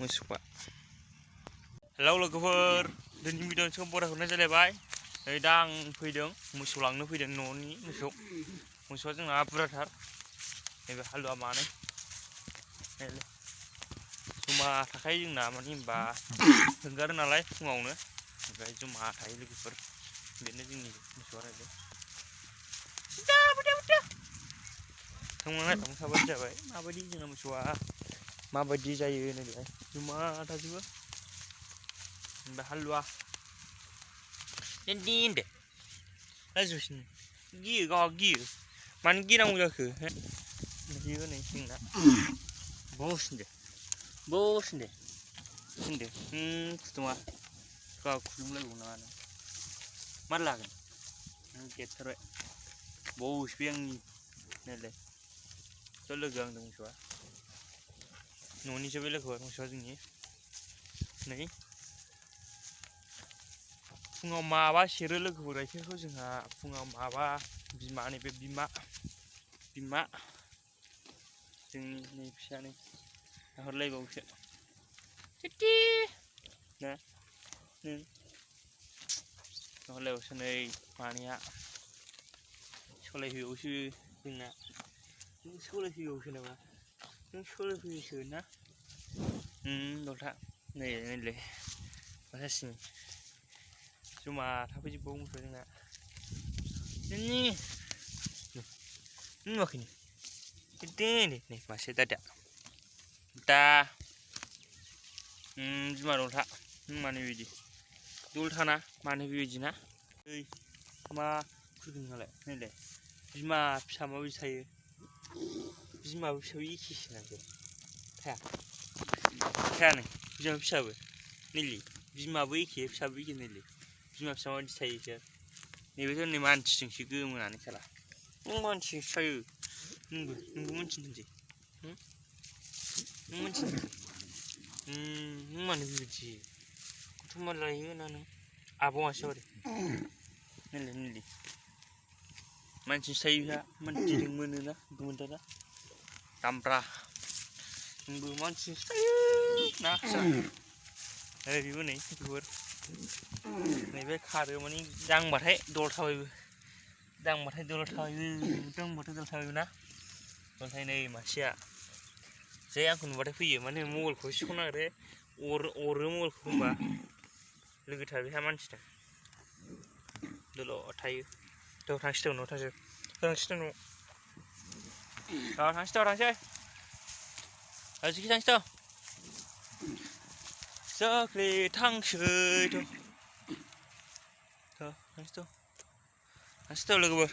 मोसौआ हेलौ लोगोफोर दिनैनि भिडिअ'नि सम बरायहरनाय जालायबाय नै दा आं फैदों मोसौ लांनो फैदों न'नि मोसौआ जोंना बुरजाथार नैबे हालुवा मानै जमा थाखायो जोंना मानो होनबा होंगारो नालाय फुङावनो ओमफ्राय जमा थायो लोगोफोर बेनो जोंनि मोसौआ रायलाय थांनानै थांबानो जाबाय माबायदि जोंना मोसौआ माबायदि जायो नैलाय जमा थाजोबो ओमफ्राय हालुवा दे राजुसिन गियो गावहा गियो मानो गिनांगौ जाखो बियो नै जोंना बसदे खुथुमा गाव खुलुमलायबाव नाङा नों मार लागोन नों देरथारबाय बस बे आंनि नायलाय ज' लोगो आंजों मोसौआ न'निसो बे लोगोआ मोसौआ जोंनि नै फुङाव माबा सेरो लोगोफोर गाइखेरखौ जोंहा फुङाव माबा बिमा नैबे बिमा जोंनि नै फिसानै नाहरलायबावसो टिटि ना नाहरलायबावसो नै मानैया सलायफैबावसो जोंना नों सलायफैबावसो नामा नों सलायफैयोसो ना दलथा नैलाय मासासिनि जमा थाफैजोबबावो मोसौआ जोंना नुवाखै नै मासे दादा बिमा दलथा मानो बिदि दलथाना मानो बेबायदि ना ओइ मा खुरगोन नोंहालाय नायलाय बिमा फिसा माबायदि थायो बिमाबो फिसाबो एखेसो नाखो थायानो बिमा फिसाबो नैलै बिमाबो एखे फिसाबो एखे नैलै बिमा फिसा माबायदि थायो इसोर नैबेथ' नै मानसिजोंसो गोमोनानै साला नों मानसिजोंसो थायो नोंबो मोनथिनोसै नों मोनथिनो नों मानो बेबायदि गथ'मा लायो ना नों आब' मासे हरै नैलै मानसिजोंसो थायो बिहा मानसिजों मोनोना गोमोनथारा दामब्रा नोंबो मानसिजोंसो थायो ना बेबो नै बेफोर नैबे खारो माने दांबाथाय दल थाबायबो ना ओमफ्राय नै मासेया जै आंखौ नुबाथाय फैयो माने मबाइलखौ सिख'नो नागिरो अरो मबाइलखौ होनबा लोगोथार बेहा मानसिना दलद थायो थ' थांसै न'आव थांसै आजिखि थांसै जाखले थांसै थ' लोगोफोर